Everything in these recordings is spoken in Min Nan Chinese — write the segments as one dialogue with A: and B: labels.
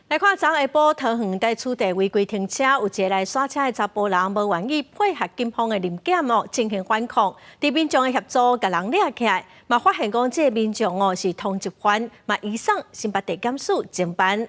A: 來看昨下晡桃園佇此地違規停車，有一个來徙車的查埔人無願意配合警方的臨檢哦，進行反抗。佇民眾的協助，共人掠起來，嘛發現講這个民眾哦是通緝犯，嘛移送新北地檢署偵辦。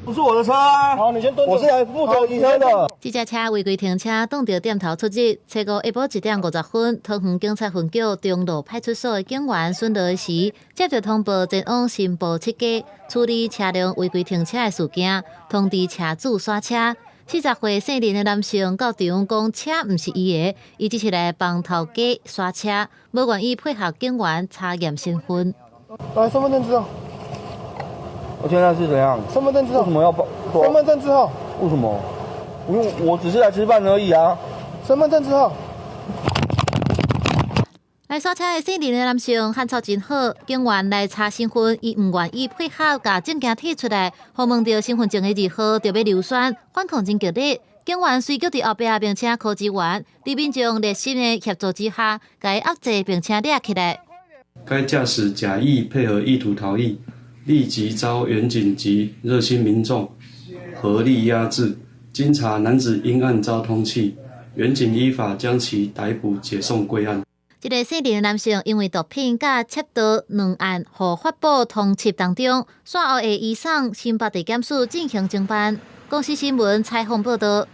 B: 不是我的車啊！
C: 好，你先蹲。
B: 我是來負責移車的。
D: 這隻車違規停車，擋著店頭出入。初五下晡1點50分，桃園警察分局中路派出所的警員巡邏時，接到通報前往新埔七街處理車輛違規停車的事件，通知車主徙車。40歲姓林的男性到場講車毋是伊的，伊只是來幫頭家徙車，無願意配合警員查驗身份。
C: 來，身份證字號。
B: 我現在是怎樣？
C: 身份證字號。
B: 為什麼要報？
C: 身份證字號。
B: 為什麼？因為我只是來吃飯而已啊。
C: 身份證字號。
D: 來徙車的姓林的男性漢草真好，警員來查身份，伊毋願意配合，共證件提出來，予問著身份證的字號，就欲溜酸，反抗真激烈。警員隨叫佇後壁並請科支援，佇民眾熱心的協助之下，共伊壓制並且掠起來。
E: 該駕駛假意配合意圖逃逸，立即遭員警及熱心民眾合力壓制。經查，男子因案遭通緝，員警依法將其逮捕解送歸案。
D: 這个姓林的男性因為毒品佮竊盜兩案，予法部通緝當中，煞後會移送新北地檢署進行偵辦。公視新聞採訪報道。